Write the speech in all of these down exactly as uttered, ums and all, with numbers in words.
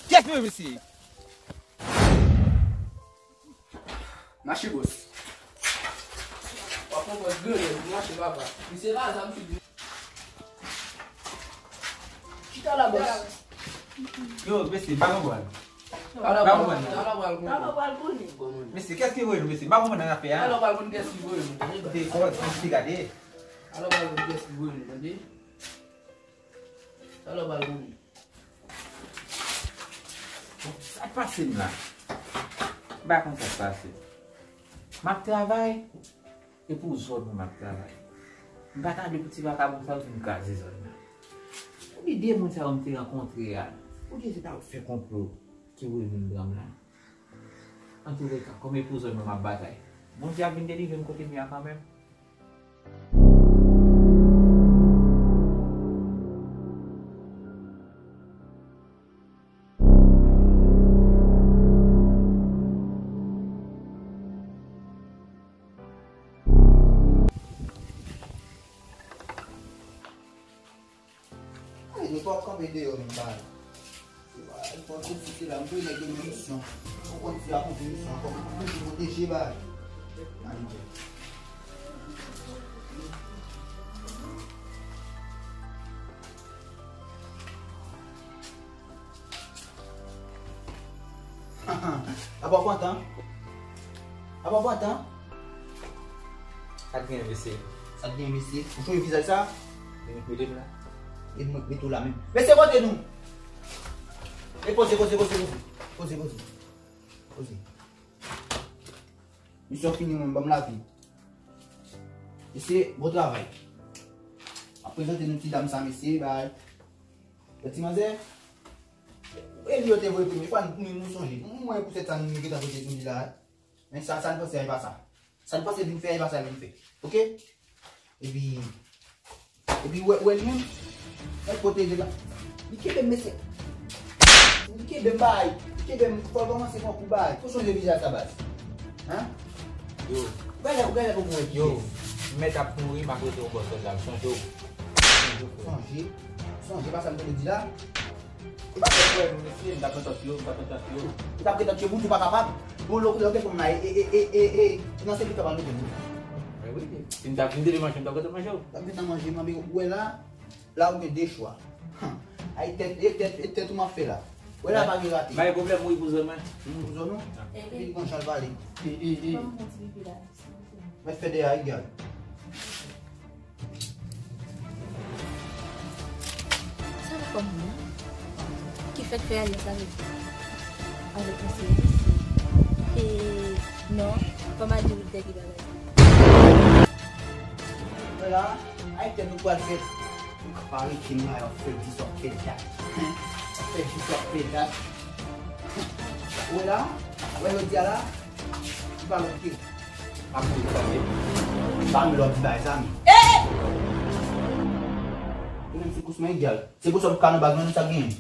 Kiyès ki voye misye? Mache, bòs. W ap pran bòs grenn, mache, papa. Misye pa zam sou di. Chita la, bòs. Yo, mesye, pa konprann. Ala pral konn. Ala pral konn. Mesye, kiyès ki voye nou, mesye? M pa konprann nan afè a. Ala pral konn kiyès ki voye nou, tande. Te kò, te gade. Ala pral konn kiyès ki voye nou, tande. Ala pral konn. Bon, sa k pase m la? M pa konn sa k pase. M ap travay. E pou zòn mwen m ap travay. M pa ta vle pou ti vakabon sa yo vin kraze zòn nan. Pou li de moun sa yo m te rankontre a, pou di se ta yo fè konplo ki voye vin pran m la. Antouleka, kòm e pou zòn mwen m ap batay, Bondye ap vin delivre m kote m ye a kanmenm. Ay, nou pa kanpe deyò menm bagay. Se pa, fò tout site la, m tou nèg yo nan misyon. Ou konn si akonpli misyon ankò, m toujou pwoteje bagay. Manager. Apa w kontan? Apa w kontan? Sa k gen, mesye? Sa k gen, mesye? Ou chonje vizaj sa? Li met mele m la. E mwen k met ou la menm. Mesye, kote nou? E poze, poze, poze, poze. Poze, poze. Poze. Misyon fini, mwen, ban m lavi. Mesye, bon travay. M ap prezante nou ti dam sa, mesye, bay. Yon ti manzè. E li yo te voye pou nou, e pa nou, nou sonje. Nou, mwen, pou sèt sa, nou, nou gentan voye pou li la. Men sa, sa n panse a, e pa sa. Sa n panse vin fè, e pa sa l vin fè. Oke? Epi, epi, wè, wè l menm, mwen pwoteje la. Li kenbe m, mesye. Li kenbe m, bay. Li kenbe m, fò l kòmanse pran kou, bay. Fò sonje vizaj sa, baz. Hein? Yo. Ou gade, ou gade pou mwen. Yo, m mèt ap mouri, m ap rete yon bò sòlda, sonje w. Sonje, sonje, pa sa m te di la. Ou pa t kwè nou, mesye, m t ap antann yo, m t ap antann yo. Ou t ap gentan tchwe moun, ou pa kapab. Bon, lè, lè w te konn la, e, e, e, e, e, nan se ki kapab nou konn. Men wi, si m t ap vin dele manje, m t ap gentan manje w. T ap gentan manje, men ou wè la, la ou gen de chwa. Ay, tèt, e tèt, e tèt ou m ap fè la. Wè la, pa gen rate. Bay pwoblèm, wi, pou zòn mwen. Hmm, pou zòn ou? Epi, bon, chan l pale. E, e, e. Ban m yon ti pipi la. Mèt fè dèyè a egal. Sa pa kòm moun ki fèk fè alyans avèk, avèk mesye Ris. E non, fò m al di Wilder ki bagay. Vwala, ay tèt nou pral fè. Nou ka pare ki nou a fè di sòt pèdat. Fè di sòt pèdat. Ou wè la? Ou wè jodi a la? Li pa lòt ke. Pa pou li tande. Pa m lòt bay zam. Ou menm se kous mwen egal. Se pou sa ou ka nan baz mwen, nou sa genyen.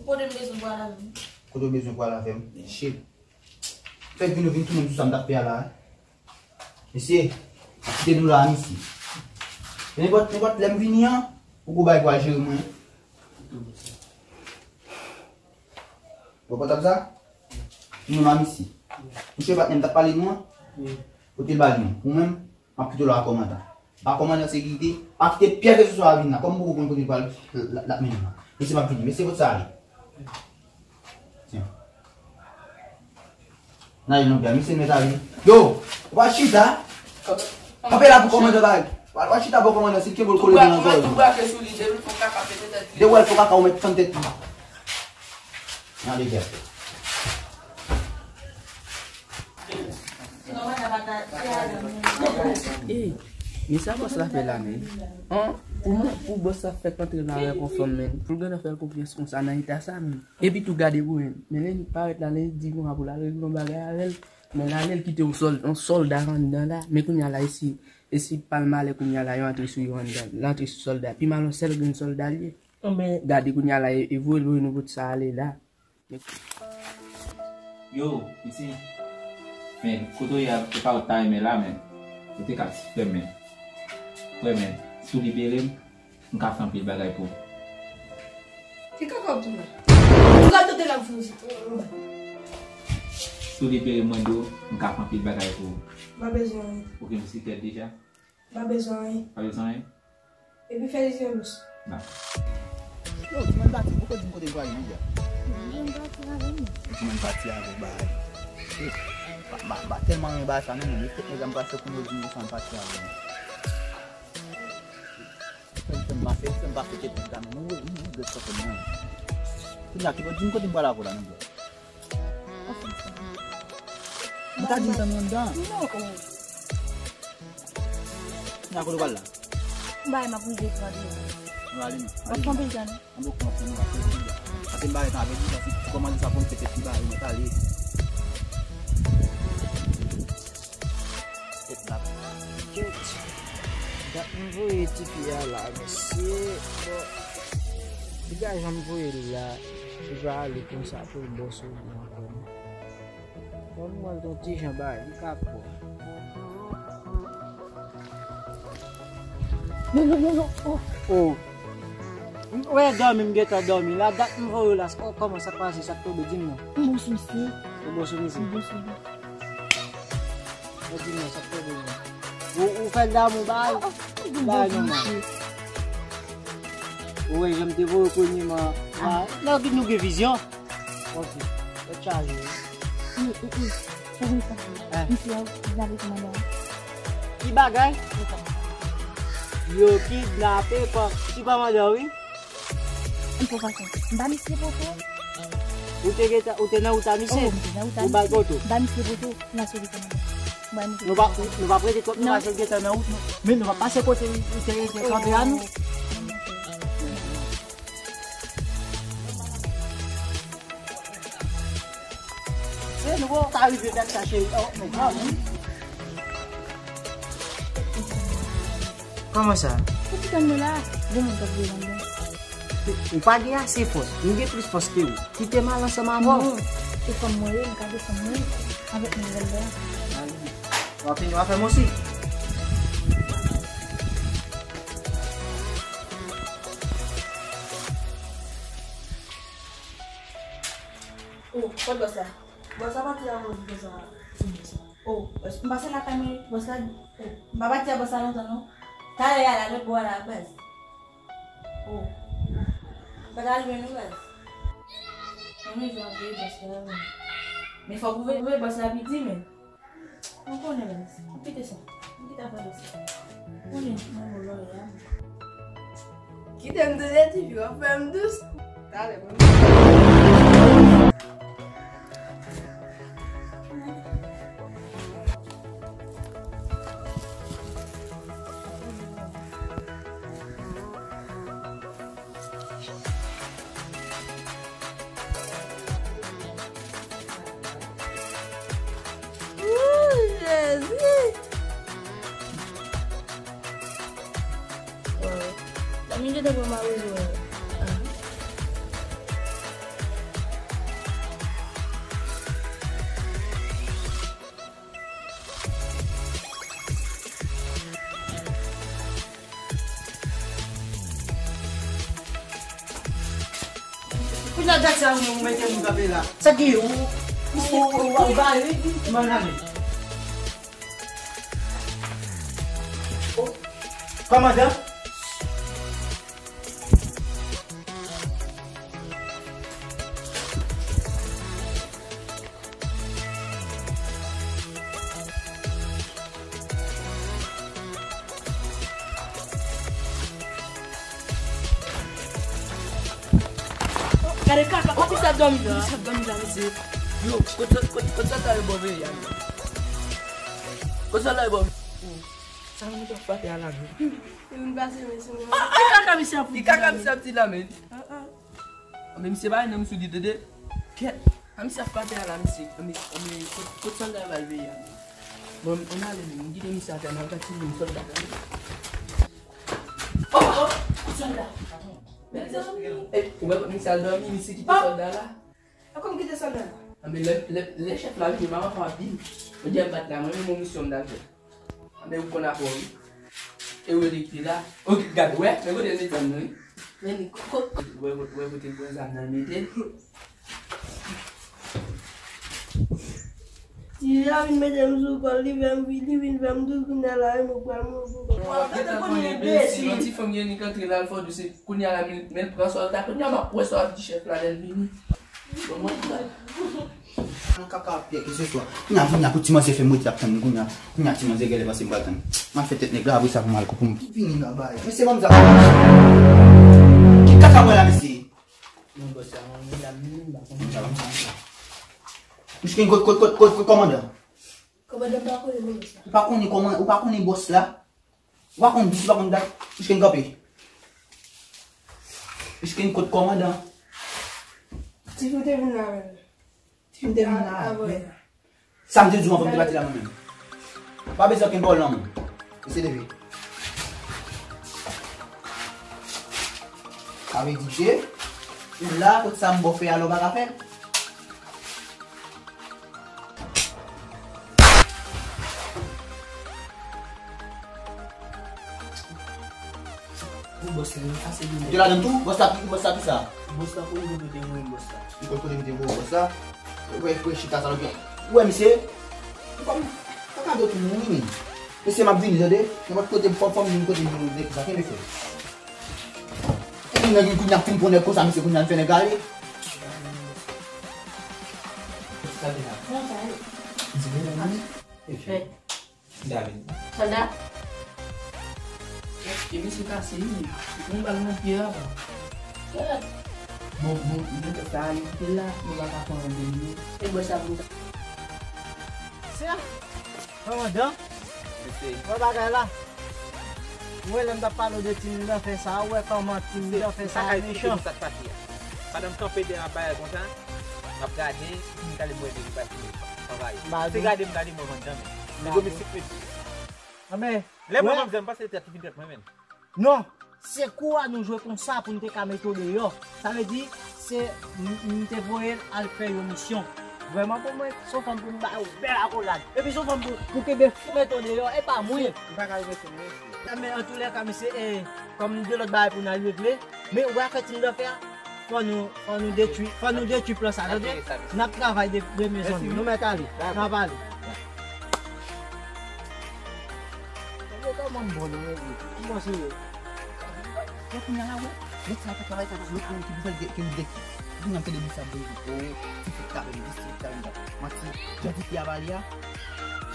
Kote m bezwen pral avè m? Kote w bezwen pral avè m? Shit. Fèk vin, nou vin tounen sou sa m t ap fè a la. Mesye, kite nou la a, mesye. Nenpòt, nenpòt lè m vini an, ou gon bagay pou al jere mwen. Ou konprann sa? Nou la, mesye. Misye patnè m t ap pale nou an? Kote l ba li an? Ou menm, m ap kite w la a kòmandan. Ba kòmandan sekirite, pa kite pyès keseswa vin la. Kòm m poko konn kote l pral, l, l, l ap mennen m la. Mesye, m ap vini. Mesye, kot sa ale? Tiens. N ale non, pè, misye mèt ale. Yo, w pa chita. Kanpe la pou kòmandan bay. W pa chita pou kòmandan, si l kenbe w kole nan zòrèy. Tou brake sou li, depi l fè kaka, pete tèt li. Depi w fè kaka, ou mèt fann tèt li. N ale, pè. Ey, men sa bòs la fè la, men. An, pou mwen, pou bòs la fèk antre nan avèk yon fanm, men. Pou l gentan fè l konfyans konsa nan eta sa, men. Epi tou gade pou mwen. Men lè li parèt la, lè li di konsa pou l al regle yon bagay avè l, men l ale l kite yon sòl, yon sòlda anndan la. Men kounye a la, e si, e si pa l malè kounye a la, yo antre sou yo anndan. L antre sou sòlda. Pi mal yon sèl grenn sòlda l ye. Anben, gade kounye a la, e, e voye l voye nou kot sa ale la. Yo, piti. Men, kote w ye a, e pa w ta renmen la, men. Ou te ka fè, men. Wè, men, si w libere m, m ka fè anpil bagay pou ou. Kaka w ap tounen. Ou ka tante la m fouzi. Si w libere mwen, do, m ka fè anpil bagay pou ou. M pa bezwen anyen. Ou gen bisiklèt deja? M pa bezwen anyen. Pa bezwen anyen? Epi fè li se lous. Dakò. Yo, timoun pati, poko di m kote m prale, nèg la? Timoun pati avè m. Timoun pati avè w, bay. M pa, m pa, m pa tèlman renmen bagay sa, non, men fèt nèg la m pase kounye a, di m konsa m pati avè m. Fè m, fè m pa fè, fè m pa fè tèt nèg la, non, non, non, non, dwèt sa fè m mal. Kounye a, ki bò, di m kote m prale avè w la, nèg la? Ou ta di m tann ou anndan. Non, oh. Nan kote w pral la? Bay, m ap rive pran de. Nou ale, non. W ap pran peyizan, non? An bon, pran, pran, nou va fè peyizan. Pase m bare tan avè di sa, se pou kòmanse sa pou m fè tèt li bare, mwen t ale. Tèt la. Kèt. Dat m voye tifi a la, mesye. Bon, li ka janm voye l la. Li va ale konsa pou l bò sou li ankò, non. Bon, mwen, l gon ti jan bay, li ka pran. Non, non, non, non. Oh. Oh. Ou wè dòmi, m gentan dòmi. La dat m voye w la. Oh, kòman sa k pase, sa k tonbe, di m non. M bon sou misye. Ou bon sou misye? M bon sou li. Ou di m non, sa k tonbe non. Ou, ou fè l damou bay. Oh, oh, m bon sou misye. Ou wè, jan m te voye w premyeman. Ah. Lè w vin nou gen vizyon. Ok. Tèt chaje, wi. Wi, wi, wi. Sa vin sa. Hein? Misye a kidnape kòmandan. Ki bagay? Yo kidnape pa, ti kòmandan, wi. M pran fason. M ba misye poto. Ou te gentan, ou te nan wout a misye? Oh, m te nan wout a misye. Ou ba l poto? M ba misye poto. M aswele kòmandan. M ba misye poto. Nou pa, nou pa prete twòp, non, paske l gentan nan wout, non. Men nou pa pase kote li te rete kanpe a, non. Se nou ta rive fè sa, cheri. Oh, men granmoun. Kòman sa? Ou ki tann mwen la? Bon, mwen t ap jwe anndan. Ou pa gen ase fòs. M gen plis fòs ke ou. Kite m al ansanm avè w. Non. Se fanm mwen ye, m ka defann mwen avèk mwen anndan. Allez. W ap fini w afè m osi. Oh, kot bòs la? Bòs la pati a, oh, bòs la. Oh, bòs, m pase lakay mwen, bòs la, oh, m pa pati a bòs la lontan non. Talè a la, lòt bò a la, baz. Oh. Pa t al lwen non, baz. Mwen menm jan veye bòs la, men. Men fòk ou veye, veye bòs la piti, men. Ou konnen, baz. Ou kite sa. Ou kite afè bòs la. Ou konnen, mwen bon lòyè a. Kite m tande tifi, w ap fè m dous. Talè, mwen. Ooh, Jezi! Waw. Dami gentan pran mawozo. Ah. Kounye a dat sa ou mete moun kanpe la. Sa ki ou, ou, ou, ou, ou bare, ou bare. Oh, kòmandan. Gade kaka, kote sa dòmi la? Kote sa dòmi la, mesye? Yo, kote, kote, kote sa ta yo bò veye a? Kote sa ta yo bò? Sa mwen te frape a la, non. Li vin pase, mesye. Ah, ah, kaka misye ap di la, men. Ah, ah. Anben, misye bay nanm sou li, tande. Kèt. Anben, misye ap frape a la, misye. Anben, anben, kot, kot sòlda yo bay veye a? Bon, ann ale, men. M kite misye atè, nan kati moun sòlda. Oh, oh, sòlda. Mezanmi. Eh, ou wè kot misye al dòmi, misye kite sòlda la. Ankò m kite sòlda la. Anben, lè, lè, lè chèf la vini, m ap ap di m. Ou di a m bat la, mwen menm, yon misyon m t al fè. Anben, ou konn afè w, wi. E ou rele ki te la. Ok, gade, wè, men kote l met zam nan, wi. Men, ko-, ko-, wè, wè, wè kote l pran zam nan mete l. Ti a vin mete m sou kò l, li fè m, li vin fè m dous kounye a la, e mwen pral mouri pou kò. W ap gentan konnen, enbesil. Yon ti fanm gen li k antre la, l fò dous, kounye a la, men, men l pran sa l ta, kounye a m ap wè sa w ap di chèf la lè l vini. Bon, mwen la. Nan kaka ap pyè keseswa. Kounye a, kounye a, pou ti manzè fè m rete ap tann li, kounye a, kounye a, ti manzè genlè panse m pral tann. M ap fè tèt nèg la, apre sa, pou m al kou pou m vini nan bay. Men se manzè. Ki kaka mwen la, mesye? Non, bòs la, mwen, mwen la, mwen, mwen, mwen, mwen. Miskin, kot, kot, kot, kot, kot kòmandan? Kòmandan pa konnen non, bòs la. Ou pa konnen kòman, ou pa konnen bòs la? Ou pa konn dis, ou pa konn dat? Miskin, kanpe. Miskin, kot kòmandan? Ti fi te vin la avè l. Ti fi te vin la avè l. Sa m te di w anvan m te pati la mwen menm. Pa bezwen okenn pwoblèm. Mesye leve. Sa vle di ke ou la, kot sa m ba w fè a la, ou pa ka fè l. Ou bòs la, nou pase gen. Ou te ladann tou? Bòs la ki, bòs la ki sa? Bòs la, kote nou te voye bòs la? Ou konn kote nou te voye bòs la? Ou wè, ou wè chita sa lòt bò. Ou wè, misye? Ou pa, pa ka dòt mouri, men. Mesye, m ap vini, tande? Nenpòt kote, fò, fò m vin kote nou vle, sa kenbe fè. E nou nèg, kounye a fin pran nèg konsa, misye, kounye a fè nèg ale. Sa vin la. Di men, men. Epi. David. Sanda. Epi se kase wi. Yon bal nan pye a. Bon, bon, nou te fè ale kite la, nou pa ka pran yon demi. E bò sa pou sa. Sè, kòmandan. Mesye. Wè bagay la. Ou wè lè m t ap pale w de Team Danfè sa, ou wè kòman Team Danfè sa mechan. Sa k pase a? Pandan m kanpe dèyè ap bagay konsa, m ap gade, m gade mwen de li pa fini anvayi. Se gade m gade mwen vann janm. Li gwo mistik mesye. Anben, lè mwen vann janm, m panse se tèt li vin tèt mwen menm. Non, se kou a nou jwe konsa pou n te ka mete w deyò. Sa vle di, se m, m te voye l al fè yon misyon. Vrèman pou mwen, se yon fanm pou m ba yo bèl akolad. Epi se yon fanm pou, pou kenbe fou mete w deyò, e pa mwen. M pa ka remèsye l, mesye. Anben, antoulèka, mesye, e, kòm de lòt bagay pou n al regle, men ou wè afè Team Danfè a, fò nou, fò nou detwi, fò nou detwi plan sa, tande? N ap travay de, de mezanmi. Nou mèt ale. N ap ale. Tande kòman m bon nan regle. M bon serye. Lè kounye a la, wè, lè sa ap travay sa, lòt moun ki pou fè l, ki pou dèk. Kounye a m tande moun sa, bon, oh, ti fi k ap vin, ti fi k ap vin. Manti, jan ti fi a pale a,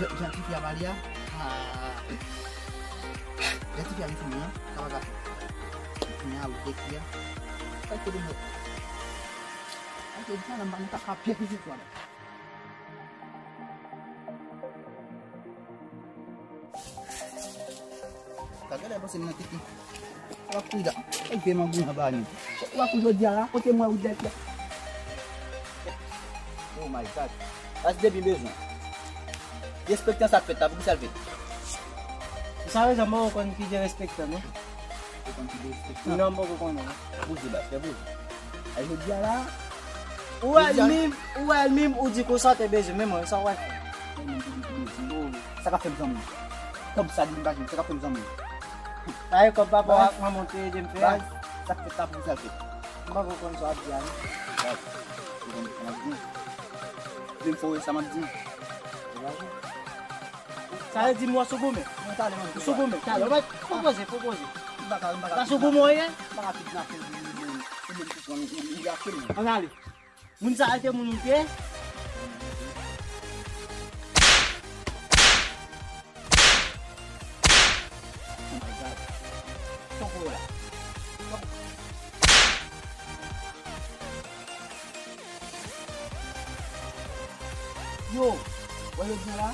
jan, jan ti fi a pale a, ah, jan ti fi a vin fini an, sa pa ka fè. Kounye a, ou dèk fi a, sa te de mèt. Sa te di sa, nan pa, nan pa ka pyè ki se swa la. Sa genlè panse m nan tete. W ap kouri la. Èk pye mangouy anba nou. W ap kouri jodi a la, kote mwen ou dèk la. Oh my God. Baz depi bezwen. Derespektan sa k fèt la, poukisa l fèt? Pou sa rezon, mwen konn ki derespektan, non? Ou konn ki derespektan? Non, m poko konnen, non. Bouje, baz, fè bouje. A jodi a la. Ou wè l menm, ou wè l menm, ou di konsa te bezwen, men mwen, sa w wè. Sa k ap fè m zanmi? Kòb sa li m pa jwenn, sa k ap fè m zanmi? Sa e kòb papa w ak manman w te ede m fè a. Baz, sa k fèt la pou sa l fèt. M pa ko konn sa w ap di a, non. Baz, ou konn sa m ap di? Vle m fè w wè sa m ap di? Sa vle di m wè sou goumen. Ou sou goumen, talè. Fò poze, fò poze. M pa ka, m pa ka. Sa sou goumen w ye? M pa ka kidnape w, ou menm pou pran, ou, ou gate m. Ann ale. Moun sa a te moun ou te? Oh my God. Fòk ou la. Fòk. Yo, wè yo gen la?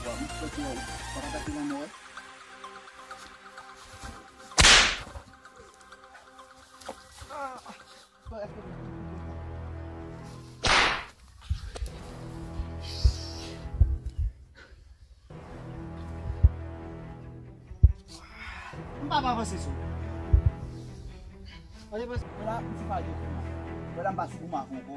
Wa, m soti wè w. Pa ka pase nan mò, wè. M pa, pa panse sou. Mwen te panse, vwala, m ti pale yo kouman. Vwala, m pa sou kouman ankò.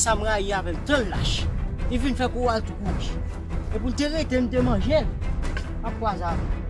Sa m rayi avè l, tan l lach. Li vin fè kou al tou kouri. Epi l te rete, m te manje l. M ap kwaze avè l.